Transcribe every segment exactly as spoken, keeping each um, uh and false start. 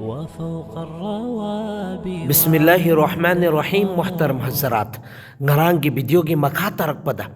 وفوق الروابي. ꯕꯤꯁꯃꯤꯜꯂꯥꯍꯤ ꯔꯍꯃꯥꯅꯤ ꯔꯍꯤꯝ꯫ ꯃꯨꯍꯇꯔꯝ ꯍꯖꯔꯥꯠ, ꯉꯔꯥꯡꯒꯤ ꯚꯤꯗꯤꯑꯣꯒꯤ ꯃꯈꯥ ꯇꯥꯔꯛꯄꯗ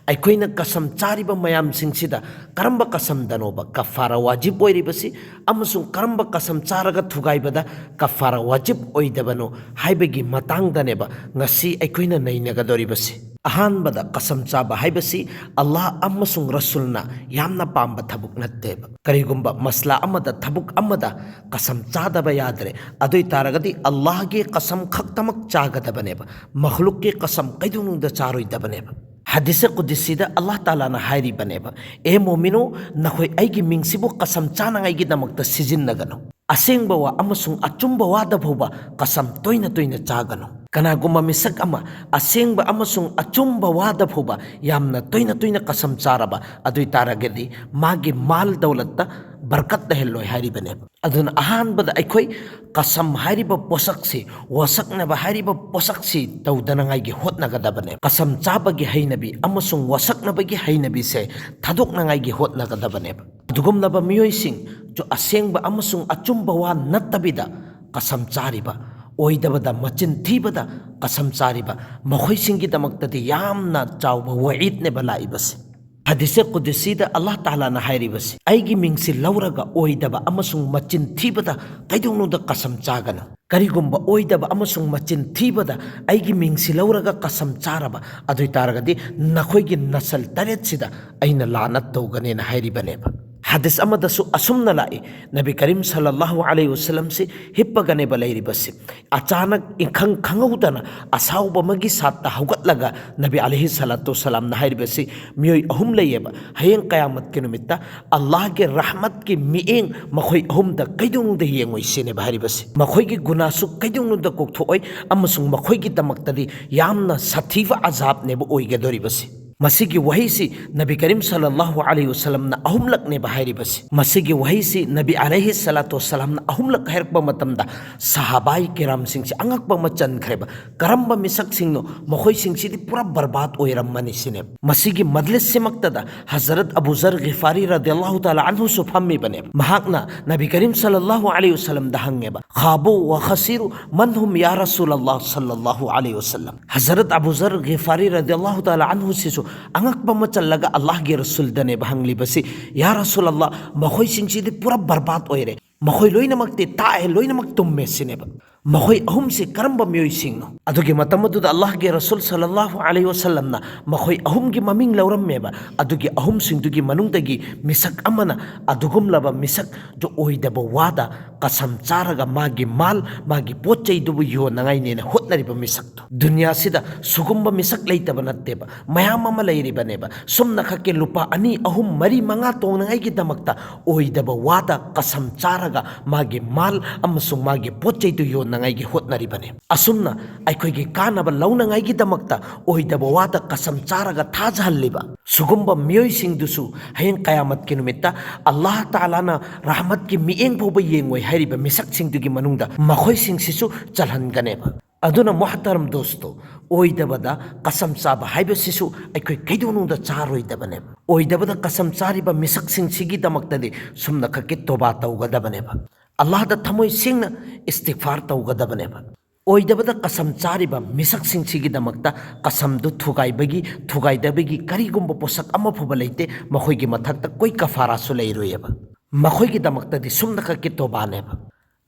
ꯑꯩꯈꯣꯏꯅ ꯀꯁꯝ ꯆꯥꯔꯤꯕ ꯃꯌꯥꯝꯁꯤꯡꯁꯤꯗ ꯀꯔꯝꯕ ꯀꯁꯝꯗꯅꯣꯕ ꯀꯐꯥꯔꯥ ꯋꯥꯖꯤꯕ ꯑꯣꯏꯔꯤꯕꯁꯤ ꯑꯃꯁꯨꯡ ꯀꯔꯝꯕ ꯀꯁꯝ ꯆꯥꯔꯒ ꯊꯨꯒꯥꯏꯕꯗ ꯀꯐꯥꯔꯥ ꯋꯥꯖꯤꯕ ꯑꯣꯏꯗꯕꯅꯣ ꯍꯥꯏꯕꯒꯤ ꯃꯇꯥꯡꯗꯅꯦꯕ ꯉꯁꯤ ꯑꯩꯈꯣꯏꯅ ꯅꯩꯅꯒꯗꯧꯔꯤꯕꯁꯤ꯫ ꯑꯍꯥꯟꯕꯗ, ꯀꯁꯝ ꯆꯥꯕ ꯍꯥꯏꯕꯁꯤ ꯑꯜꯂꯥꯍ ꯑꯃꯁꯨꯡ ꯔꯁꯨꯜꯅ ꯌꯥꯝꯅ ꯄꯥꯝꯕ ꯊꯕꯛ ꯅꯠꯇꯦꯕ꯫ ꯀꯔꯤꯒꯨꯝꯕ ꯃꯁꯂꯥ ꯑꯃꯗ, ꯊꯕꯛ ꯑꯃꯗ ꯀꯁꯝ ꯆꯥꯗꯕ ꯌꯥꯗ꯭ꯔꯦ, ꯑꯗꯨ ꯑꯣꯏ ꯇꯥꯔꯒꯗꯤ ꯑꯜꯂꯥꯍꯒꯤ ꯀꯁꯝ ꯈꯛꯇꯃꯛ ꯆꯥꯒꯗꯕꯅꯦꯕ, ꯃꯈꯂꯨꯛꯀꯤ ꯀꯁꯝ ꯀꯩꯗꯧꯅꯨꯡꯗ ꯆꯥꯔꯣꯏꯗꯕꯅꯦꯕ꯫ ꯍꯗꯤꯁꯦ ꯀꯨꯗꯤꯁꯤꯗ ꯑꯜꯂꯥꯍ ꯇꯥꯂꯥꯅ ꯍꯥꯏꯔꯤꯕꯅꯦꯕ, "ꯑꯦ ꯃꯣꯃꯤꯅꯣ, ꯅꯈꯣꯏ ꯑꯩꯒꯤ ꯃꯤꯡꯁꯤꯕꯨ ꯀꯁꯝ ꯆꯥꯅꯉꯥꯏꯒꯤꯗꯃꯛꯇ ꯁꯤꯖꯤꯟꯅꯒꯅꯨ꯫ ꯑꯁꯦꯡꯕ ꯋꯥ ꯑꯃꯁꯨꯡ ꯑꯆꯨꯝꯕ ꯋꯥꯗ ꯐꯥꯎꯕ ꯀꯁꯝ ꯇꯣꯏꯅ ꯇꯣꯏꯅ ꯆꯥꯒꯅꯨ"꯫ ꯀꯅꯥꯒꯨꯝꯕ ꯃꯤꯁꯛ ꯑꯃ ꯑꯁꯦꯡꯕ ꯑꯃꯁꯨꯡ ꯑꯆꯨꯝꯕ ꯋꯥꯗ ꯐꯥꯎꯕ ꯌꯥꯝꯅ ꯇꯣꯏꯅ ꯇꯣꯏꯅ ꯀꯁꯝ ꯆꯥꯔꯕ, ꯑꯗꯨ ꯑꯣꯏ ꯇꯥꯔꯒꯗꯤ ꯃꯥꯒꯤ ꯃꯥꯜ ꯗꯧꯂꯠꯇ ꯕꯔꯀꯠ ꯂꯩꯍꯜꯂꯣꯏ ꯍꯥꯏꯔꯤꯕꯅꯦꯕ꯫ ꯑꯗꯨꯅ ꯑꯍꯥꯟꯕꯗ ꯑꯩꯈꯣꯏ ꯀꯁꯝ ꯍꯥꯏꯔꯤꯕ ꯄꯣꯠꯁꯛꯁꯤ, ꯋꯥꯁꯛꯅꯕ ꯍꯥꯏꯔꯤꯕ ꯄꯣꯠꯁꯛꯁꯤ ꯇꯧꯗꯅꯉꯥꯏꯒꯤ ꯍꯣꯠꯅꯒꯗꯕꯅꯦ꯫ ꯀꯁꯝ ꯆꯥꯕꯒꯤ ꯍꯩꯅꯕꯤ ꯑꯃꯁꯨꯡ ꯋꯥꯁꯛꯅꯕꯒꯤ ꯍꯩꯅꯕꯤꯁꯦ ꯊꯥꯗꯣꯛꯅꯉꯥꯏꯒꯤ ꯍꯣꯠꯅꯒꯗꯕꯅꯦꯕ꯫ ꯑꯗꯨꯒꯨꯝꯂꯕ ꯃꯤꯑꯣꯏꯁꯤꯡ, ꯆꯨ-, ꯑꯁꯦꯡꯕ ꯑꯃꯁꯨꯡ ꯑꯆꯨꯝꯕ ꯋꯥ ꯅꯠꯇꯕꯤꯗ ꯀꯁꯝ ꯆꯥꯔꯤꯕ, ꯑꯣꯏꯗꯕꯗ ꯃꯆꯤꯟ ꯊꯤꯕꯗ ꯀꯁꯝ ꯆꯥꯔꯤꯕ, ꯃꯈꯣꯏꯁꯤꯡꯒꯤꯗꯃꯛꯇꯗꯤ ꯌꯥꯝꯅ ꯆꯥꯎꯕ ꯋꯥꯏꯠꯅꯦꯕ ꯂꯥꯛꯏꯕꯁꯦ꯫ ꯍꯗꯤꯁꯦ ꯀꯨꯗꯤꯁꯤꯗ ꯑꯜꯂꯥꯍ ꯇꯥꯂꯥꯅ ꯍꯥꯏꯔꯤꯕꯁꯤ, "ꯑꯩꯒꯤ ꯃꯤꯡꯁꯤ ꯂꯧꯔꯒ ꯑꯣꯏꯗꯕ ꯑꯃꯁꯨꯡ ꯃꯆꯤꯟ ꯊꯤꯕꯗ ꯀꯩꯗꯧꯅꯨꯡꯗ ꯀꯁꯝ ꯆꯥꯒꯅꯨ꯫ ꯀꯔꯤꯒꯨꯝꯕ ꯑꯣꯏꯗꯕ ꯑꯃꯁꯨꯡ ꯃꯆꯤꯟ ꯊꯤꯕꯗ ꯑꯩꯒꯤ ꯃꯤꯡꯁꯤ ꯂꯧꯔꯒ ꯀꯁꯝ ꯆꯥꯔꯕ, ꯑꯗꯨ ꯑꯣꯏ ꯇꯥꯔꯒꯗꯤ ꯅꯈꯣꯏꯒꯤ ꯅꯁꯜ ꯇꯔꯦꯠꯁꯤꯗ ꯑꯩꯅ ꯂꯥꯅꯠ ꯇꯧꯒꯅꯦꯅ" ꯍꯥꯏꯔꯤꯕꯅꯦꯕ꯫ ꯍꯗꯤꯁ ꯑꯃꯗꯁꯨ ꯑꯁꯨꯝꯅ ꯂꯥꯛꯏ, ꯅꯕꯤ ꯀꯔꯤꯝ ꯁꯜꯂꯜꯂꯥꯍꯨ ꯑꯂꯩꯍꯤ ꯋꯁꯜꯂꯝꯁꯤ ꯍꯤꯞꯄꯒꯅꯦꯕ ꯂꯩꯔꯤꯕꯁꯤ꯫ ꯑꯆꯥꯅꯛ ꯏꯈꯪ ꯈꯪꯍꯧꯗꯅ ꯑꯁꯥꯎꯕ ꯑꯃꯒꯤ ꯁꯥꯠꯇ ꯍꯧꯒꯠꯂꯒ ꯅꯕꯤ ꯑꯂꯩꯍꯤ ꯁꯂꯥꯇꯨ ꯋꯁꯂꯥꯝꯅ ꯍꯥꯏꯔꯤꯕꯁꯤ, ꯃꯤꯑꯣꯏ ꯑꯍꯨꯝ ꯂꯩꯌꯦꯕ, ꯍꯌꯦꯡ ꯀꯌꯥꯃꯠꯀꯤ ꯅꯨꯃꯤꯠꯇ ꯑꯜꯂꯥꯍꯒꯤ ꯔꯍꯃꯠꯀꯤ ꯃꯤꯠꯌꯦꯡ ꯃꯈꯣꯏ ꯑꯍꯨꯝꯗ ꯀꯩꯗꯧꯅꯨꯡꯗ ꯌꯦꯡꯉꯣꯏ ꯁꯤꯅꯦꯕ ꯍꯥꯏꯔꯤꯕꯁꯤ꯫ ꯃꯈꯣꯏꯒꯤ ꯒꯨꯅꯥꯁꯨ ꯀꯩꯗꯧꯅꯨꯡꯗ ꯀꯣꯛꯊꯣꯛꯑꯣꯏ ꯑꯃꯁꯨꯡ ꯃꯈꯣꯏꯒꯤꯗꯃꯛꯇꯗꯤ ꯌꯥꯝꯅ ꯁꯥꯊꯤꯕ ꯑꯖꯥꯕꯅꯦꯕ ꯑꯣꯏꯒꯗꯧꯔꯤꯕꯁꯤ꯫ ꯃꯁꯤꯒꯤ ꯋꯥꯍꯩꯁꯤ ꯅꯕꯤ ꯀꯔꯤꯝ ꯁꯜꯂꯜꯂꯥꯍꯨ ꯑꯂꯩꯍꯤ ꯋꯥꯁꯜꯂꯝꯅ ꯑꯍꯨꯝꯂꯛꯅꯦꯕ ꯍꯥꯏꯔꯤꯕꯁꯤ꯫ ꯃꯁꯤꯒꯤ ꯋꯥꯍꯩꯁꯤ ꯅꯕꯤ ꯑꯂꯩꯍꯤ ꯁꯂꯥꯇꯨ ꯋꯥꯁꯂꯥꯝꯅ ꯑꯍꯨꯝꯂꯛ ꯍꯥꯏꯔꯛꯄ ꯃꯇꯝꯗ ꯁꯍꯥꯕꯥꯏ ꯀꯤꯔꯥꯝꯁꯤꯡꯁꯤ ꯑꯉꯛꯄ ꯑꯃ ꯆꯟꯈ꯭ꯔꯦꯕ꯫ ꯀꯔꯝꯕ ꯃꯤꯁꯛꯁꯤꯡꯅꯣ? ꯃꯈꯣꯏꯁꯤꯡꯁꯤꯗꯤ ꯄꯨꯔꯥ ꯕꯔꯕꯥꯗ ꯑꯣꯏꯔꯝꯃꯅꯤ ꯁꯤꯅꯦꯕ꯫ ꯃꯁꯤꯒꯤ ꯃꯖꯂꯤꯁꯁꯤꯃꯛꯇꯗ ꯍꯖꯔꯠ ꯑꯕꯨ ꯖꯔ ꯒꯤꯐꯥꯔꯤ ꯔꯗꯤꯌꯜꯂꯥꯍꯨ ꯇꯥꯂꯥ ꯑꯟꯍꯨꯁꯨ ꯐꯝꯃꯤꯕꯅꯦꯕ꯫ ꯃꯍꯥꯛꯅ ꯅꯕꯤ ꯀꯔꯤꯝ ꯁꯜꯂꯜꯂꯥꯍꯨ ꯑꯂꯩꯍꯤ ꯋꯥꯁꯜꯂꯝꯗ ꯍꯪꯉꯦꯕ, "ꯈꯥꯕꯨ ꯋꯥ ꯈꯁꯤꯔꯨ ꯃꯟ ꯍꯨꯝ ꯌꯥ ꯔꯁꯨꯂꯜꯂꯥꯍ ꯁꯜꯂꯜꯂꯥꯍꯨ ꯑꯂꯩꯍꯤ ꯋꯥꯁꯜꯂꯝ?" ꯍꯖꯔꯠ ꯑꯕꯨ ꯖꯔ ꯒꯤꯐꯥꯔꯤ ꯔꯗꯤꯌꯜꯂꯥꯍꯨ ꯇꯥꯂꯥ ꯑꯟꯍꯨꯁꯤꯁꯨ ꯑꯉꯛꯄ ꯑꯃ ꯆꯜꯂꯒ ꯑꯜꯂꯥꯍꯒꯤ ꯔꯁꯨꯜꯗꯅꯦꯕ ꯍꯪꯂꯤꯕꯁꯤ, "ꯌꯥ ꯔꯁꯨꯂꯜꯂꯥꯍ, ꯃꯈꯣꯏꯁꯤꯡꯁꯤꯗꯤ ꯄꯨꯔꯥ ꯕꯔꯕꯥꯗ ꯑꯣꯏꯔꯦ, ꯃꯈꯣꯏ ꯂꯣꯏꯅꯃꯛꯇꯤ ꯇꯥꯛꯑꯦ, ꯂꯣꯏꯅꯃꯛ ꯇꯨꯝꯃꯦ" ꯁꯤꯅꯦꯕ꯫ ꯃꯈꯣꯏ ꯑꯍꯨꯝꯁꯤ ꯀꯔꯝꯕ ꯃꯤꯑꯣꯏꯁꯤꯡꯅꯣ? ꯑꯗꯨꯒꯤ ꯃꯇꯝ ꯑꯗꯨꯗ ꯑꯜꯂꯥꯍꯒꯤ ꯔꯁꯨꯜ ꯁꯜꯂꯜꯂꯥꯍꯨ ꯑꯂꯩꯍꯤ ꯋꯥꯁꯜꯂꯝꯅ ꯃꯈꯣꯏ ꯑꯍꯨꯝꯒꯤ ꯃꯃꯤꯡ ꯂꯧꯔꯝꯃꯦꯕ꯫ ꯑꯗꯨꯒꯤ ꯑꯍꯨꯝꯁꯤꯡꯗꯨꯒꯤ ꯃꯅꯨꯡꯗꯒꯤ ꯃꯤꯁꯛ ꯑꯃꯅ ꯑꯗꯨꯒꯨꯝꯂꯕ ꯃꯤꯁꯛꯇꯨ ꯑꯣꯏꯗꯕ ꯋꯥꯗ ꯀꯁꯝ ꯆꯥꯔꯒ ꯃꯥꯒꯤ ꯃꯥꯜ, ꯃꯥꯒꯤ ꯄꯣꯠ ꯆꯩꯗꯨꯕꯨ ꯌꯣꯟꯅꯉꯥꯏꯅꯦꯅ ꯍꯣꯠꯅꯔꯤꯕ ꯃꯤꯁꯛꯇꯣ꯫ ꯗꯨꯅꯤꯌꯥꯁꯤꯗ ꯁꯨꯒꯨꯝꯕ ꯃꯤꯁꯛ ꯂꯩꯇꯕ ꯅꯠꯇꯦꯕ, ꯃꯌꯥꯝ ꯑꯃ ꯂꯩꯔꯤꯕꯅꯦꯕ꯫ ꯁꯨꯝꯅ ꯈꯛꯀꯤ ꯂꯨꯄꯥ ꯑꯅꯤ, ꯑꯍꯨꯝ, ꯃꯔꯤ, ꯃꯉꯥ ꯇꯣꯡꯅꯉꯥꯏꯒꯤꯗꯃꯛꯇ ꯑꯣꯏꯗꯕ ꯋꯥꯗ ꯀꯁꯝ ꯆꯥꯔꯒ ꯃꯥꯒꯤ ꯃꯥꯜ ꯑꯃꯁꯨꯡ ꯃꯥꯒꯤ ꯄꯣꯠ ꯆꯩꯗꯨ ꯌꯣꯟꯅꯉꯥꯏꯒꯤ ꯍꯣꯠꯅꯔꯤꯕꯅꯦ꯫ ꯑꯁꯨꯝꯅ ꯑꯩꯈꯣꯏꯒꯤ ꯀꯥꯟꯅꯕ ꯂꯧꯅꯉꯥꯏꯒꯤꯗꯃꯛꯇ ꯑꯣꯏꯗꯕ ꯋꯥꯗ ꯀꯁꯝ ꯆꯥꯔꯒ ꯊꯥꯖꯍꯜꯂꯤꯕ ꯁꯨꯒꯨꯝꯕ ꯃꯤꯑꯣꯏꯁꯤꯡꯗꯨꯁꯨ ꯍꯌꯦꯡ ꯀꯌꯥꯃꯠꯀꯤ ꯅꯨꯃꯤꯠꯇ ꯑꯜꯂꯥꯍ ꯇꯥꯂꯥꯅ ꯔꯍꯃꯠꯀꯤ ꯃꯤꯠꯌꯦꯡ ꯐꯥꯎꯕ ꯌꯦꯡꯉꯣꯏ ꯍꯥꯏꯔꯤꯕ ꯃꯤꯁꯛꯁꯤꯡꯗꯨꯒꯤ ꯃꯅꯨꯡꯗ ꯃꯈꯣꯏꯁꯤꯡꯁꯤꯁꯨ ꯆꯜꯍꯟꯒꯅꯦꯕ꯫ ꯑꯗꯨꯅ ꯃꯨꯍꯇꯔꯝ ꯗꯣꯁꯇꯣ, ꯑꯣꯏꯗꯕꯗ ꯀꯁꯝ ꯆꯥꯕ ꯍꯥꯏꯕꯁꯤꯁꯨ ꯑꯩꯈꯣꯏ ꯀꯩꯗꯧꯅꯨꯡꯗ ꯆꯥꯔꯣꯏꯗꯕꯅꯦꯕ꯫ ꯑꯣꯏꯗꯕꯗ ꯀꯁꯝ ꯆꯥꯔꯤꯕ ꯃꯤꯁꯛꯁꯤꯡꯁꯤꯒꯤꯗꯃꯛꯇꯗꯤ ꯁꯨꯝꯅ ꯈꯛꯀꯤ ꯇꯣꯕꯥ ꯇꯧꯒꯗꯕꯅꯦꯕ꯫ ꯑꯜꯂꯥꯍꯗ ꯊꯃꯣꯏ ꯁꯦꯡꯅ ꯏꯁꯇꯤꯒꯐꯥꯔ ꯇꯧꯒꯗꯕꯅꯦꯕ꯫ ꯑꯣꯏꯗꯕꯗ ꯀꯁꯝ ꯆꯥꯔꯤꯕ ꯃꯤꯁꯛꯁꯤꯡꯁꯤꯒꯤꯗꯃꯛꯇ ꯀꯁꯝꯗꯨ ꯊꯨꯒꯥꯏꯕꯒꯤ, ꯊꯨꯒꯥꯏꯗꯕꯒꯤ ꯀꯔꯤꯒꯨꯝꯕ ꯄꯣꯠꯁꯛ ꯑꯃ ꯐꯥꯎꯕ ꯂꯩꯇꯦ꯫ ꯃꯈꯣꯏꯒꯤ ꯃꯊꯛꯇ ꯀꯣꯏ ꯀꯐꯥꯔꯥꯁꯨ ꯂꯩꯔꯣꯏꯑꯕ꯫ ꯃꯈꯣꯏꯒꯤꯗꯃꯛꯇꯗꯤ ꯁꯨꯝꯅ ꯈꯛꯀꯤ ꯇꯣꯕꯥꯅꯦꯕ꯫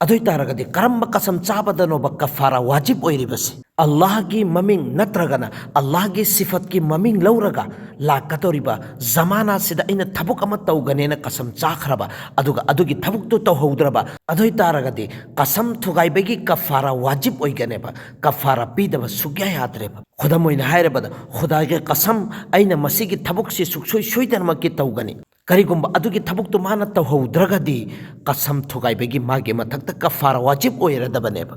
ꯑꯗꯨ ꯑꯣꯏ ꯇꯥꯔꯒꯗꯤ ꯀꯔꯝꯕ ꯀꯁꯝ ꯆꯥꯕꯗꯅꯣꯕ ꯀꯐꯥꯔꯥ ꯋꯥꯖꯤꯕ ꯑꯣꯏꯔꯤꯕꯁꯤ? ꯑꯜꯂꯥꯍꯒꯤ ꯃꯃꯤꯡ ꯅꯠꯇ꯭ꯔꯒꯅ ꯑꯜꯂꯥꯍꯒꯤ ꯁꯤꯐꯠꯀꯤ ꯃꯃꯤꯡ ꯂꯧꯔꯒ ꯂꯥꯛꯀꯗꯧꯔꯤꯕ ꯖꯃꯥꯅꯥꯁꯤꯗ ꯑꯩꯅ ꯊꯕꯛ ꯑꯃ ꯇꯧꯒꯅꯦꯅ ꯀꯁꯝ ꯆꯥꯈ꯭ꯔꯕ, ꯑꯗꯨꯒ ꯑꯗꯨꯒꯤ ꯊꯕꯛꯇꯨ ꯇꯧꯍꯧꯗ꯭ꯔꯕ, ꯑꯗꯨ ꯑꯣꯏ ꯇꯥꯔꯒꯗꯤ ꯀꯁꯝ ꯊꯨꯒꯥꯏꯕꯒꯤ ꯀꯐꯥꯔꯥ ꯋꯥꯖꯤꯕ ꯑꯣꯏꯒꯅꯦꯕ꯫ ꯀꯐꯥꯔꯥ ꯄꯤꯗꯕ ꯁꯨꯛꯌꯥ ꯌꯥꯗ꯭ꯔꯦꯕ꯫ ꯈꯨꯗꯝ ꯑꯣꯏꯅ ꯍꯥꯏꯔꯕꯗ, ꯈꯨꯗꯥꯒꯤ ꯀꯁꯝ, ꯑꯩꯅ ꯃꯁꯤꯒꯤ ꯊꯕꯛꯁꯤ ꯁꯨꯛꯁꯣꯏ ꯁꯣꯏꯗꯅꯃꯛꯀꯤ ꯇꯧꯒꯅꯤ꯫ ꯀꯔꯤꯒꯨꯝꯕ ꯑꯗꯨꯒꯤ ꯊꯕꯛꯇꯨ ꯃꯥꯅ ꯇꯧꯍꯧꯗ꯭ꯔꯒꯗꯤ ꯀꯁꯝ ꯊꯨꯒꯥꯏꯕꯒꯤ ꯃꯥꯒꯤ ꯃꯊꯛꯇ ꯀꯐꯥꯔꯥ ꯋꯥꯖꯤꯕ ꯑꯣꯏꯔꯗꯕꯅꯦꯕ꯫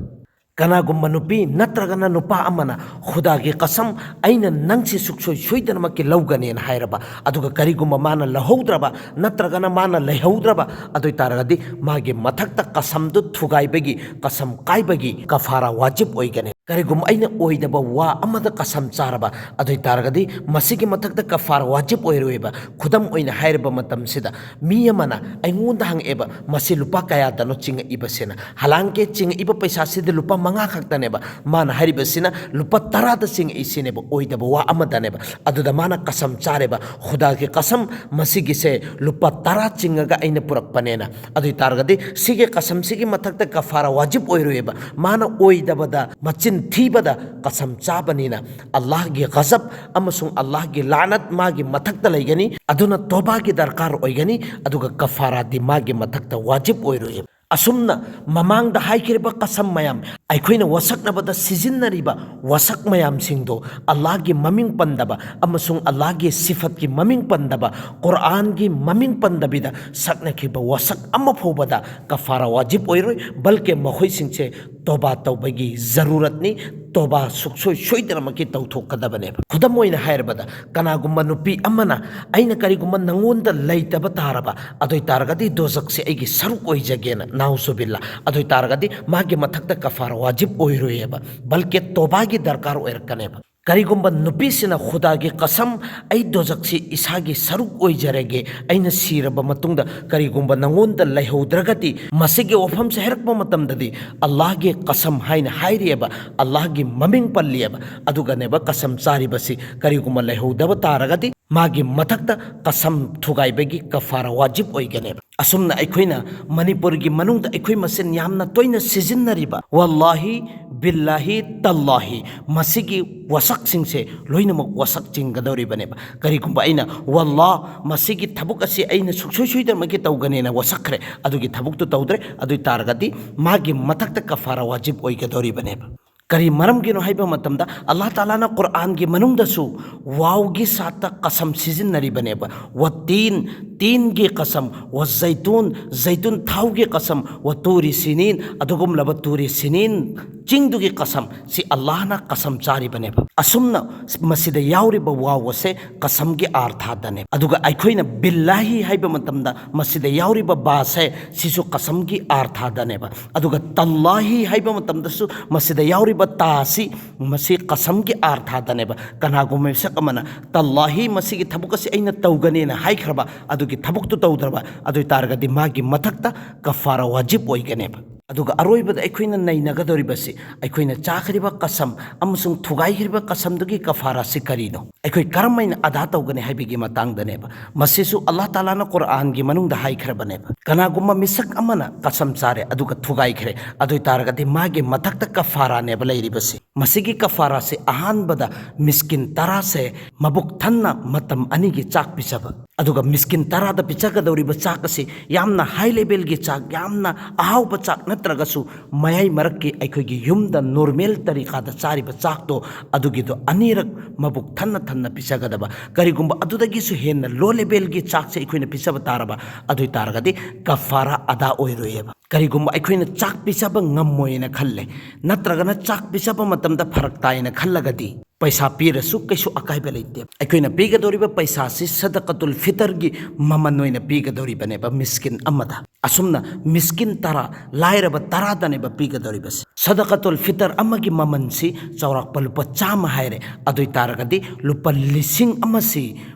ꯀꯅꯥꯒꯨꯝꯕ ꯅꯨꯄꯤ ꯅꯠꯇ꯭ꯔꯒꯅ ꯅꯨꯄꯥ ꯑꯃꯅ ꯈꯨꯗꯥꯒꯤ ꯀꯁꯝ, "ꯑꯩꯅ ꯅꯪꯁꯤ ꯁꯨꯛꯁꯣꯏ ꯁꯣꯏꯗꯅꯃꯛꯀꯤ ꯂꯧꯒꯅꯦꯅ" ꯍꯥꯏꯔꯕ, ꯑꯗꯨꯒ ꯀꯔꯤꯒꯨꯝꯕ ꯃꯥꯅ ꯂꯧꯍꯧꯗ꯭ꯔꯕ ꯅꯠꯇ꯭ꯔꯒꯅ ꯃꯥꯅ ꯂꯩꯍꯧꯗ꯭ꯔꯕ ꯑꯗꯨ ꯑꯣꯏ ꯇꯥꯔꯒꯗꯤ, ꯃꯥꯒꯤ ꯃꯊꯛꯇ ꯀꯁꯝꯗꯨ ꯊꯨꯒꯥꯏꯕꯒꯤ, ꯀꯁꯝ ꯀꯥꯏꯕꯒꯤ ꯀꯐꯥꯔꯥ ꯋꯥꯖꯤꯕ ꯑꯣꯏꯒꯅꯤ꯫ ꯀꯔꯤꯒꯨꯝꯕ ꯑꯩꯅ ꯑꯣꯏꯗꯕ ꯋꯥ ꯑꯃꯗ ꯀꯁꯝ ꯆꯥꯔꯕ ꯑꯗꯨ ꯑꯣꯏ ꯇꯥꯔꯒꯗꯤ, ꯃꯁꯤꯒꯤ ꯃꯊꯛꯇ ꯀꯐꯥꯔꯥ ꯋꯥꯖꯤꯕ ꯑꯣꯏꯔꯣꯏꯕ꯫ ꯈꯨꯗꯝ ꯑꯣꯏꯅ ꯍꯥꯏꯔꯕ ꯃꯇꯝꯁꯤꯗ, ꯃꯤ ꯑꯃꯅ ꯑꯩꯉꯣꯟꯗ ꯍꯪꯉꯛꯑꯦꯕ, "ꯃꯁꯤ ꯂꯨꯄꯥ ꯀꯌꯥꯗꯅꯣ ꯆꯤꯡꯉꯛꯏꯕꯁꯦꯅ?" ꯍꯂꯥꯡꯀꯦ ꯆꯤꯡꯉꯛꯏꯕ ꯄꯩꯁꯥꯁꯤꯗꯤ ꯂꯨꯄꯥ ꯃꯉꯥ ꯈꯛꯇꯅꯦꯕ꯫ ꯃꯥꯅ ꯍꯥꯏꯔꯤꯕꯁꯤꯅ ꯂꯨꯄꯥ ꯇꯔꯥꯗ ꯆꯤꯡꯉꯛꯏꯁꯤꯅꯦꯕ, ꯑꯣꯏꯗꯕ ꯋꯥ ꯑꯃꯗꯅꯦꯕ꯫ ꯑꯗꯨꯗ ꯃꯥꯅ ꯀꯁꯝ ꯆꯥꯔꯦꯕ, "ꯈꯨꯗꯥꯒꯤ ꯀꯁꯝ, ꯃꯁꯤꯒꯤꯁꯦ ꯂꯨꯄꯥ ꯇꯔꯥ ꯆꯤꯡꯉꯒ ꯑꯩꯅ ꯄꯨꯔꯛꯄꯅꯦꯅ" ꯑꯗꯨ ꯑꯣꯏ ꯇꯥꯔꯒꯗꯤ, ꯁꯤꯒꯤ ꯀꯁꯝꯁꯤꯒꯤ ꯃꯊꯛꯇ ꯀꯐꯥꯔꯥ ꯋꯥꯖꯤꯕ ꯑꯣꯏꯔꯣꯏꯕ꯫ ꯃꯥꯅ ꯑꯣꯏꯗꯕꯗ, ꯃꯆꯤꯟ ꯊꯤꯕꯗ ꯀꯁꯝ ꯆꯥꯕꯅꯤꯅ, ꯑꯜꯂꯥꯍꯒꯤ ꯒꯖꯕ ꯑꯃꯁꯨꯡ ꯑꯜꯂꯥꯍꯒꯤ ꯂꯥꯅꯠ ꯃꯥꯒꯤ ꯃꯊꯛꯇ ꯂꯩꯒꯅꯤ꯫ ꯑꯗꯨꯅ ꯇꯣꯕꯥꯒꯤ ꯗꯔꯀꯥꯔ ꯑꯣꯏꯒꯅꯤ, ꯑꯗꯨꯒ ꯀꯐꯥꯔꯥꯗꯤ ꯃꯥꯒꯤ ꯃꯊꯛꯇ ꯋꯥꯖꯤꯕ ꯑꯣꯏꯔꯣꯏꯕ꯫ ꯑꯁꯨꯝꯅ ꯃꯃꯥꯡꯗ ꯍꯥꯏꯈꯤꯕ ꯀꯁꯝ ꯃꯌꯥꯝ, ꯑꯩꯈꯣꯏꯅ ꯋꯥꯁꯛꯅꯕꯗ ꯁꯤꯖꯤꯟꯅꯔꯤꯕ ꯋꯥꯁꯛ ꯃꯌꯥꯝꯁꯤꯡꯗꯣ, ꯑꯜꯂꯥꯍꯒꯤ ꯃꯃꯤꯡ ꯄꯟꯗꯕ ꯑꯃꯁꯨꯡ ꯑꯜꯂꯥꯍꯒꯤ ꯁꯤꯐꯠꯀꯤ ꯃꯃꯤꯡ ꯄꯟꯗꯕ, ꯀꯨꯔꯑꯥꯟꯒꯤ ꯃꯃꯤꯡ ꯄꯟꯗꯕꯤꯗ ꯁꯛꯅꯈꯤꯕ ꯋꯥꯁꯛ ꯑꯃ ꯐꯥꯎꯕꯗ ꯀꯐꯥꯔꯥ ꯋꯥꯖꯤꯕ ꯑꯣꯏꯔꯣꯏ, ꯕꯜꯀꯦ ꯃꯈꯣꯏꯁꯤꯡꯁꯦ ꯇꯣꯕꯥ ꯇꯧꯕꯒꯤ ꯖꯔꯨꯔꯠꯅꯤ꯫ ꯇꯣꯕꯥ ꯁꯨꯛꯁꯣꯏ ꯁꯣꯏꯗꯅꯃꯛꯀꯤ ꯇꯧꯊꯣꯛꯀꯗꯕꯅꯦꯕ꯫ ꯈꯨꯗꯝ ꯑꯣꯏꯅ ꯍꯥꯏꯔꯕꯗ, ꯀꯅꯥꯒꯨꯝꯕ ꯅꯨꯄꯤ ꯑꯃꯅ, "ꯑꯩꯅ ꯀꯔꯤꯒꯨꯝꯕ ꯅꯪꯉꯣꯟꯗ ꯂꯩꯇꯕ ꯇꯥꯔꯕ ꯑꯗꯨ ꯑꯣꯏ ꯇꯥꯔꯒꯗꯤ ꯗꯣꯖꯛꯁꯦ ꯑꯩꯒꯤ ꯁꯔꯨꯛ ꯑꯣꯏꯖꯒꯦꯅ", ꯅꯥꯎꯖꯨꯕꯤꯜꯂꯥ, ꯑꯗꯨ ꯑꯣꯏ ꯇꯥꯔꯒꯗꯤ ꯃꯥꯒꯤ ꯃꯊꯛꯇ ꯀꯐꯥꯔꯥ ꯋꯥꯖꯤꯕ ꯑꯣꯏꯔꯣꯏꯌꯦꯕ, ꯕꯜꯀꯦ ꯇꯣꯕꯥꯒꯤ ꯗꯔꯀꯥꯔ ꯑꯣꯏꯔꯛꯀꯅꯦꯕ꯫ ꯀꯔꯤꯒꯨꯝꯕ ꯅꯨꯄꯤꯁꯤꯅ ꯈꯨꯗꯥꯒꯤ ꯀꯁꯝ, "ꯑꯩ ꯗꯣꯖꯛꯁꯤ ꯏꯁꯥꯒꯤ ꯁꯔꯨꯛ ꯑꯣꯏꯖꯔꯒꯦ, ꯑꯩꯅ ꯁꯤꯔꯕ ꯃꯇꯨꯡꯗ ꯀꯔꯤꯒꯨꯝꯕ ꯅꯪꯉꯣꯟꯗ ꯂꯩꯍꯧꯗ꯭ꯔꯒꯗꯤ", ꯃꯁꯤꯒꯤ ꯋꯥꯐꯝꯁꯦ ꯍꯥꯏꯔꯛꯄ ꯃꯇꯝꯗꯗꯤ ꯑꯜꯂꯥꯍꯒꯤ ꯀꯁꯝ ꯍꯥꯏꯅ ꯍꯥꯏꯔꯤꯑꯕ, ꯑꯜꯂꯥꯍꯒꯤ ꯃꯃꯤꯡ ꯄꯜꯂꯤꯑꯕ, ꯑꯗꯨꯒꯅꯦꯕ ꯀꯁꯝ ꯆꯥꯔꯤꯕꯁꯤ ꯀꯔꯤꯒꯨꯝꯕ ꯂꯩꯍꯧꯗꯕ ꯇꯥꯔꯒꯗꯤ ꯃꯥꯒꯤ ꯃꯊꯛꯇ ꯀꯁꯝ ꯊꯨꯒꯥꯏꯕꯒꯤ ꯀꯐꯥꯔꯥ ꯋꯥꯖꯤꯕ ꯑꯣꯏꯒꯅꯦꯕ꯫ ꯑꯁꯨꯝꯅ ꯑꯩꯈꯣꯏꯅ ꯃꯅꯤꯄꯨꯔꯒꯤ ꯃꯅꯨꯡꯗ ꯑꯩꯈꯣꯏ ꯃꯁꯦꯟ ꯌꯥꯝꯅ ꯇꯣꯏꯅ ꯁꯤꯖꯤꯟꯅꯔꯤꯕ "ꯋꯥꯜꯂꯥꯍꯤ, ꯕꯤꯜꯂꯥꯍꯤ, ꯇꯜꯂꯥꯍꯤ", ꯃꯁꯤꯒꯤ ꯋꯥꯁꯛꯁꯤꯡꯁꯦ ꯂꯣꯏꯅꯃꯛ ꯋꯥꯁꯛ ꯆꯤꯡꯒꯗꯧꯔꯤꯕꯅꯦꯕ꯫ ꯀꯔꯤꯒꯨꯝꯕ ꯑꯩꯅ "ꯋꯥꯜꯂꯥꯍ, ꯃꯁꯤꯒꯤ ꯊꯕꯛ ꯑꯁꯤ ꯑꯩꯅ ꯁꯨꯛꯁꯣꯏ ꯁꯣꯏꯗꯅꯃꯛꯀꯤ ꯇꯧꯒꯅꯦꯅ" ꯋꯥꯁꯛꯈ꯭ꯔꯦ, ꯑꯗꯨꯒꯤ ꯊꯕꯛꯇꯨ ꯇꯧꯗ꯭ꯔꯦ, ꯑꯗꯨ ꯑꯣꯏ ꯇꯥꯔꯒꯗꯤ ꯃꯥꯒꯤ ꯃꯊꯛꯇ ꯀꯐꯥꯔꯥ ꯋꯥꯖꯤꯕ ꯑꯣꯏꯒꯗꯧꯔꯤꯕꯅꯦꯕ꯫ ꯀꯔꯤ ꯃꯔꯝꯒꯤꯅꯣ ꯍꯥꯏꯕ ꯃꯇꯝꯗ, ꯑꯜꯂꯥꯍ ꯇꯥꯂꯥꯅ ꯀꯨꯔꯥꯟꯒꯤ ꯃꯅꯨꯡꯗꯁꯨ ꯋꯥꯎꯒꯤ ꯁꯥꯠꯇ ꯀꯁꯝ ꯁꯤꯖꯤꯟꯅꯔꯤꯕꯅꯦꯕ꯫ ꯋꯥꯇꯤꯟ, ꯇꯤꯟꯒꯤ ꯀꯁꯝ, ꯋꯥ ꯖꯩꯇꯨꯟ, ꯖꯩꯇꯨꯟ ꯊꯥꯎꯒꯤ ꯀꯁꯝ, ꯋꯥ ꯇꯨꯔꯤ ꯁꯤꯅꯤꯟ, ꯑꯗꯨꯒꯨꯝꯂꯕ ꯇꯨꯔꯤ ꯁꯤꯅꯤꯟ ꯆꯤꯡꯗꯨꯒꯤ ꯀꯁꯝ, ꯁꯤ ꯑꯜꯂꯥꯍꯅ ꯀꯁꯝ ꯆꯥꯔꯤꯕꯅꯦꯕ꯫ ꯑꯁꯨꯝꯅ ꯃꯁꯤꯗ ꯌꯥꯎꯔꯤꯕ ꯋꯥꯎ ꯑꯁꯦ ꯀꯁꯝꯒꯤ ꯑꯥꯔꯊꯥꯗꯅꯦꯕ꯫ ꯑꯗꯨꯒ ꯑꯩꯈꯣꯏꯅ ꯕꯤꯜꯂꯥꯍꯤ ꯍꯥꯏꯕ ꯃꯇꯝꯗ ꯃꯁꯤꯗ ꯌꯥꯎꯔꯤꯕ ꯕꯥꯁꯦ, ꯁꯤꯁꯨ ꯀꯁꯝꯒꯤ ꯑꯥꯔꯊꯥꯗꯅꯦꯕ꯫ ꯑꯗꯨꯒ ꯇꯜꯂꯥꯍꯤ ꯍꯥꯏꯕ ꯃꯇꯝꯗꯁꯨ ꯃꯁꯤꯗ ꯌꯥꯎꯔꯤꯕ ꯇꯥꯁꯤ, ꯃꯁꯤ ꯀꯁꯝꯒꯤ ꯑꯥꯔꯊꯥꯗꯅꯦꯕ꯫ ꯀꯅꯥꯒꯨꯝꯕ ꯃꯤꯁꯛ ꯑꯃꯅ "ꯇꯜꯂꯥꯍꯤ, ꯃꯁꯤꯒꯤ ꯊꯕꯛ ꯑꯁꯤ ꯑꯩꯅ ꯇꯧꯒꯅꯦꯅ" ꯍꯥꯏꯈ꯭ꯔꯕ, ꯑꯗꯨꯒꯤ ꯊꯕꯛꯇꯨ ꯇꯧꯗ꯭ꯔꯕ, ꯑꯗꯨ ꯑꯣꯏ ꯇꯥꯔꯒꯗꯤ ꯃꯥꯒꯤ ꯃꯊꯛꯇ ꯀꯐꯥꯔꯥ ꯋꯥꯖꯤꯕ ꯑꯣꯏꯒꯅꯦꯕ꯫ ꯑꯗꯨꯒ ꯑꯔꯣꯏꯕꯗ ꯑꯩꯈꯣꯏꯅ ꯅꯩꯅꯒꯗꯧꯔꯤꯕꯁꯤ, ꯑꯩꯈꯣꯏꯅ ꯆꯥꯈ꯭ꯔꯤꯕ ꯀꯁꯝ ꯑꯃꯁꯨꯡ ꯊꯨꯒꯥꯏꯈ꯭ꯔꯤꯕ ꯀꯁꯝꯗꯨꯒꯤ ꯀꯐꯥꯔꯥꯁꯤ ꯀꯔꯤꯅꯣ? ꯑꯩꯈꯣꯏ ꯀꯔꯝ ꯍꯥꯏꯅ ꯑꯗꯥ ꯇꯧꯒꯅꯤ ꯍꯥꯏꯕꯒꯤ ꯃꯇꯥꯡꯗꯅꯦꯕ꯫ ꯃꯁꯤꯁꯨ ꯑꯜꯂꯥꯍ ꯇꯥꯂꯥꯅ ꯀꯨꯔꯥꯟꯒꯤ ꯃꯅꯨꯡꯗ ꯍꯥꯏꯈ꯭ꯔꯕꯅꯦꯕ꯫ ꯀꯅꯥꯒꯨꯝꯕ ꯃꯤꯁꯛ ꯑꯃꯅ ꯀꯁꯝ ꯆꯥꯔꯦ ꯑꯗꯨꯒ ꯊꯨꯒꯥꯏꯈ꯭ꯔꯦ, ꯑꯗꯨ ꯑꯣꯏ ꯇꯥꯔꯒꯗꯤ ꯃꯥꯒꯤ ꯃꯊꯛꯇ ꯀꯐꯥꯔꯥꯅꯦꯕ ꯂꯩꯔꯤꯕꯁꯤ꯫ ꯃꯁꯤꯒꯤ ꯀꯐꯥꯔꯥꯁꯤ ꯑꯍꯥꯟꯕꯗ ꯃꯤꯁꯀꯤꯟ ꯇꯔꯥꯁꯦ ꯃꯕꯨꯛ ꯊꯟꯅ ꯃꯇꯝ ꯑꯅꯤꯒꯤ ꯆꯥꯛ ꯄꯤꯖꯕ꯫ ꯑꯗꯨꯒ ꯃꯤꯁꯀꯤꯟ ꯇꯔꯥꯗ ꯄꯤꯖꯒꯗꯧꯔꯤꯕ ꯆꯥꯛ ꯑꯁꯤ ꯌꯥꯝꯅ ꯍꯥꯏ ꯂꯦꯚꯦꯜꯒꯤ ꯆꯥꯛ, ꯌꯥꯝꯅ ꯑꯍꯥꯎꯕ ꯆꯥꯛ ꯅꯠꯇ꯭ꯔꯒꯁꯨ ꯃꯌꯥꯏ ꯃꯔꯛꯀꯤ ꯑꯩꯈꯣꯏꯒꯤ ꯌꯨꯝꯗ ꯅꯣꯔꯃꯦꯜ ꯇꯔꯤꯀꯥꯗ ꯆꯥꯔꯤꯕ ꯆꯥꯛꯇꯣ, ꯑꯗꯨꯒꯤꯗꯣ ꯑꯅꯤꯔꯛ ꯃꯕꯨꯛ ꯊꯟꯅ ꯊꯟꯅ ꯄꯤꯖꯒꯗꯕ꯫ ꯀꯔꯤꯒꯨꯝꯕ ꯑꯗꯨꯗꯒꯤꯁꯨ ꯍꯦꯟꯅ ꯂꯣ ꯂꯦꯚꯦꯜꯒꯤ ꯆꯥꯛꯁꯦ ꯑꯩꯈꯣꯏꯅ ꯄꯤꯖꯕ ꯇꯥꯔꯕ, ꯑꯗꯨ ꯑꯣꯏ ꯇꯥꯔꯒꯗꯤ ꯀꯐꯥꯔꯥ ꯑꯗꯥ ꯑꯣꯏꯔꯣꯏꯑꯕ꯫ ꯀꯔꯤꯒꯨꯝꯕ ꯑꯩꯈꯣꯏꯅ ꯆꯥꯛ ꯄꯤꯖꯕ ꯉꯝꯃꯣꯏꯅ ꯈꯜꯂꯦ, ꯅꯠꯇ꯭ꯔꯒꯅ ꯆꯥꯛ ꯄꯤꯖꯕ ꯃꯇꯝꯗ ꯐꯔꯛ ꯇꯥꯏꯅ ꯈꯜꯂꯒꯗꯤ, ꯄꯩꯁꯥ ꯄꯤꯔꯁꯨ ꯀꯩꯁꯨ ꯑꯀꯥꯏꯕ ꯂꯩꯇꯦ꯫ ꯑꯩꯈꯣꯏꯅ ꯄꯤꯒꯗꯧꯔꯤꯕ ꯄꯩꯁꯥꯁꯤ ꯁꯗꯀꯇꯨꯜ ꯐꯤꯇꯔꯒꯤ ꯃꯃꯜ ꯑꯣꯏꯅ ꯄꯤꯒꯗꯧꯔꯤꯕꯅꯦꯕ ꯃꯤꯁꯀꯤꯟ ꯑꯃꯗ꯫ ꯑꯁꯨꯝꯅ ꯃꯤꯁꯀꯤꯟ ꯇꯔꯥ, ꯂꯥꯏꯔꯕ ꯇꯔꯥꯗꯅꯦꯕ ꯄꯤꯒꯗꯧꯔꯤꯕꯁꯤ꯫ ꯁꯗꯀꯇꯨꯜ ꯐꯤꯇꯔ ꯑꯃꯒꯤ ꯃꯃꯜꯁꯤ ꯆꯥꯎꯔꯥꯛꯄ ꯂꯨꯄꯥ ꯆꯥꯝꯃ ꯍꯥꯏꯔꯦ, ꯑꯗꯨ ꯑꯣꯏ ꯇꯥꯔꯒꯗꯤ ꯂꯨꯄꯥ ꯂꯤꯁꯤꯡ ꯑꯃꯁꯤ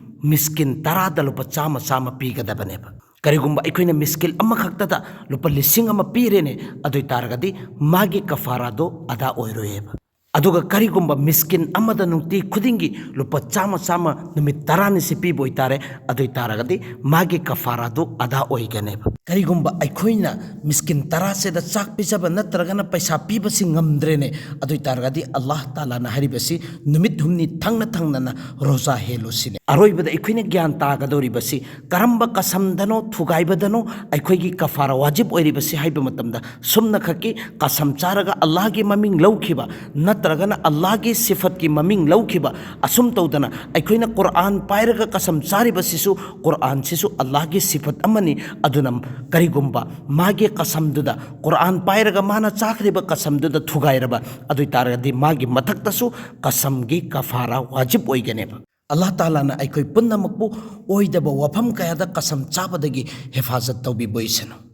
ꯃꯤꯁꯀꯤꯟ ꯇꯔꯥꯗ ꯂꯨꯄꯥ ꯆꯥꯝꯃ ꯆꯥꯝꯃ ꯄꯤꯒꯗꯕꯅꯦꯕ꯫ ꯀꯔꯤꯒꯨꯝꯕ ꯑꯩꯈꯣꯏꯅ ꯃꯤꯁꯀꯤꯟ ꯑꯃꯈꯛꯇꯗ ꯂꯨꯄꯥ ꯂꯤꯁꯤꯡ ꯑꯃ ꯄꯤꯔꯦꯅꯦ, ꯑꯗꯨ ꯑꯣꯏ ꯇꯥꯔꯒꯗꯤ ꯃꯥꯒꯤ ꯀꯐꯥꯔꯥꯗꯣ ꯑꯗꯥ ꯑꯣꯏꯔꯣꯏꯑꯕ꯫ ꯑꯗꯨꯒ ꯀꯔꯤꯒꯨꯝꯕ ꯃꯤꯁꯀꯤꯟ ꯑꯃꯗ ꯅꯨꯡꯇꯤ ꯈꯨꯗꯤꯡꯒꯤ ꯂꯨꯄꯥ ꯆꯥꯝꯃ ꯆꯥꯝꯃ ꯅꯨꯃꯤꯠ ꯇꯔꯥꯅꯤꯁꯤ ꯄꯤꯕ ꯑꯣꯏꯇꯥꯔꯦ, ꯑꯗꯨ ꯑꯣꯏ ꯇꯥꯔꯒꯗꯤ ꯃꯥꯒꯤ ꯀꯐꯥꯔꯥꯗꯨ ꯑꯗꯥ ꯑꯣꯏꯒꯅꯦꯕ꯫ ꯀꯔꯤꯒꯨꯝꯕ ꯑꯩꯈꯣꯏꯅ ꯃꯤꯁꯀꯤꯟ ꯇꯔꯥꯁꯤꯗ ꯆꯥꯛ ꯄꯤꯖꯕ ꯅꯠꯇ꯭ꯔꯒꯅ ꯄꯩꯁꯥ ꯄꯤꯕꯁꯤ ꯉꯝꯗ꯭ꯔꯦꯅꯦ, ꯑꯗꯨ ꯑꯣꯏ ꯇꯥꯔꯒꯗꯤ ꯑꯜꯂꯥꯍ ꯇꯥꯂꯥꯅ ꯍꯥꯏꯔꯤꯕꯁꯤ ꯅꯨꯃꯤꯠ ꯍꯨꯝꯅꯤ ꯊꯪꯅ ꯊꯪꯅꯅ ꯔꯣꯖꯥ ꯍꯦꯜꯂꯨ ꯁꯤꯅꯤ꯫ ꯑꯔꯣꯏꯕꯗ ꯑꯩꯈꯣꯏꯅ ꯒ꯭ꯌꯥꯟ ꯇꯥꯒꯗꯧꯔꯤꯕꯁꯤ ꯀꯔꯝꯕ ꯀꯁꯝꯗꯅꯣ ꯊꯨꯒꯥꯏꯕꯗꯅꯣ ꯑꯩꯈꯣꯏꯒꯤ ꯀꯐꯥꯔꯥ ꯋꯥꯖꯤꯕ ꯑꯣꯏꯔꯤꯕꯁꯤ ꯍꯥꯏꯕ ꯃꯇꯝꯗ, ꯁꯨꯝꯅꯈꯛꯀꯤ ꯀꯁꯝ ꯆꯥꯔꯒ ꯑꯜꯂꯥꯍꯒꯤ ꯃꯃꯤꯡ ꯂꯧꯈꯤꯕ ꯅꯠꯇ꯭ꯔꯒꯅ ꯑꯜꯂꯥꯍꯒꯤ ꯁꯤꯐꯠꯀꯤ ꯃꯃꯤꯡ ꯂꯧꯈꯤꯕ, ꯑꯁꯨꯝ ꯇꯧꯗꯅ ꯑꯩꯈꯣꯏꯅ ꯀꯨꯔꯥꯟ ꯄꯥꯏꯔꯒ ꯀꯁꯝ ꯆꯥꯔꯤꯕꯁꯤꯁꯨ ꯀꯨꯔꯥꯟꯁꯤꯁꯨ ꯑꯜꯂꯥꯍꯒꯤ ꯁꯤꯐꯠ ꯑꯃꯅꯤ꯫ ꯑꯗꯨꯅ ꯀꯔꯤꯒꯨꯝꯕ ꯃꯥꯒꯤ ꯀꯁꯝꯗꯨꯗ, ꯀꯨꯔꯥꯟ ꯄꯥꯏꯔꯒ ꯃꯥꯅ ꯆꯥꯈ꯭ꯔꯤꯕ ꯀꯁꯝꯗꯨꯗ ꯊꯨꯒꯥꯏꯔꯕ, ꯑꯗꯨ ꯑꯣꯏ ꯇꯥꯔꯒꯗꯤ ꯃꯥꯒꯤ ꯃꯊꯛꯇꯁꯨ ꯀꯁꯝꯒꯤ ꯀꯐꯥꯔꯥ ꯋꯥꯖꯤꯕ ꯑꯣꯏꯒꯅꯦꯕ꯫ ꯑꯜꯂꯥꯍ ꯇꯥꯂꯥꯅ ꯑꯩꯈꯣꯏ ꯄꯨꯝꯅꯃꯛꯄꯨ ꯑꯣꯏꯗꯕ ꯋꯥꯐꯝ ꯀꯌꯥꯗ ꯀꯁꯝ ꯆꯥꯕꯗꯒꯤ ꯍꯤꯐꯥꯖꯠ ꯇꯧꯕꯤꯕ ꯑꯣꯏꯁꯅꯨ꯫